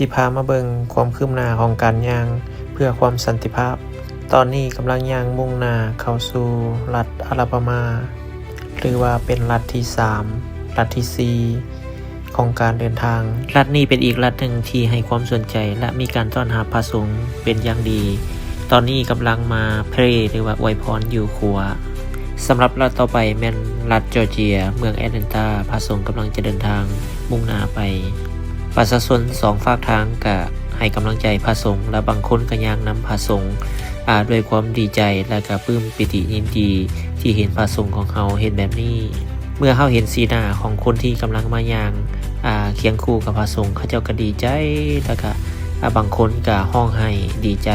ຊິພາມາເບິ່ງຄວາມຄືບໜ້າຂອງການຍ່າງເພື່ອຄວາມສັນຕິພາບ. ຕອນນີ້ກຳລັງຍ່າງມຸ່ງໜ້າເຂົ້າສູ່ລັດອາລາບາມາ ຫຼືວ່າເປັນລັດທີສາມ ລັດທີສີ່ຂອງການເດີນທາງ. ລັດນີ້ເປັນອີກລັດໜຶ່ງທີ່ໃຫ້ຄວາມສົນໃຈ ແລະ ມີການຕ້ອນຮັບພະສົງເປັນຢ່າງດີ. ຕອນນີ້ກຳລັງມາເພຣ ຫຼືວ່າອວຍພອນຢູ່ຂົວ. ສຳລັບລັດຕໍ່ໄປແມ່ນລັດຈໍເຈຍ ເມືອງແອດແລນຕາ ພະສົງກຳລັງຈະເດີນທາງມຸ່ງໜ້າໄປ. ປະຊາຊົນສອງຟາກທາງກະໃຫ້ກຳລັງໃຈພະສົງ ແລະ ບາງຄົນກະຍ່າງນຳພະສົງ ອາ ດ້ວຍຄວາມດີໃຈ ແລະ ກະປຶ້ມປີຕິຍິນດີທີ່ເຫັນພະສົງຂອງເຮົາເຮັດແບບນີ້. ເມື່ອເຮົາເຫັນສີໜ້າຂອງຄົນທີ່ກຳລັງມາຍ່າງ ອາ ຄຽງຄູ່ກັບພະສົງ ເຂົາເຈົ້າກະດີໃຈ ແລະ ກະ ອາ ບາງຄົນກະຮ້ອງໄຫ້ດີໃຈ.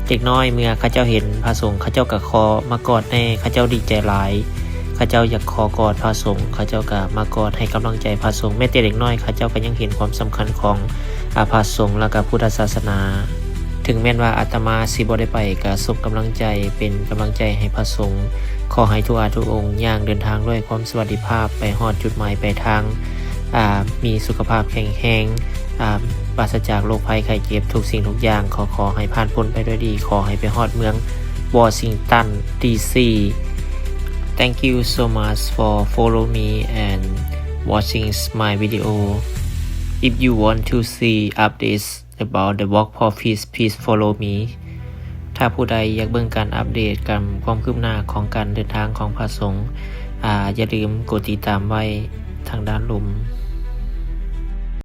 ເດັກນ້ອຍເມື່ອເຂົາເຈົ້າເຫັນພະສົງ ເຂົາເຈົ້າກະຂໍມາກອດແດ່ ເຂົາເຈົ້າດີໃຈຫຼາຍ ເຂົາເຈົ້າຢາກຂໍກອດພະສົງ ເຂົາເຈົ້າກະມາກອດໃຫ້ກຳລັງໃຈພະສົງ. ແມ້ແຕ່ເດັກນ້ອຍເຂົາເຈົ້າກະຍັງເຫັນຄວາມສຳຄັນຂອງ ອາ ພະສົງ ແລະ ກະພຸດທະສາສະໜາ. ເຖິງແມ່ນວ່າອາດຕະມາຊິບໍ່ໄດ້ໄປ ກະສົ່ງກຳລັງໃຈ ເປັນກຳລັງໃຈໃຫ້ພະສົງ. ຂໍໃຫ້ທຸກອາທຸກອົງຍ່າງເດີນທາງດ້ວຍຄວາມສະຫວັດດີພາບ ໄປຮອດຈຸດໝາຍປາຍທາງ ອາ ມີສຸຂະພາບແຂງແຮງ ອາ ປາສະຈາກໂລກໄພໄຂ້ເຈັບທຸກສິ່ງທຸກຢ່າງ. ຂໍ ຂໍໃຫ້ຜ່ານພົ້ນໄປດ້ວຍດີ. ຂໍໃຫ້ໄປຮອດເມືອງວໍຊິງຕັນ ດີ ຊີ. Thank you so much for follow me and watching my video. If you want to see updates about the Walk for Peace, please follow me. ຖ້າຜູ້ໃດຢາກເບິ່ງການອັບເດດກັນ ຄວາມຄືບໜ້າຂອງການເດີນທາງຂອງພະສົງ ອາ ຢ່າລືມກົດຕິດຕາມໄວ້ທາງດ້ານລຸ່ມ.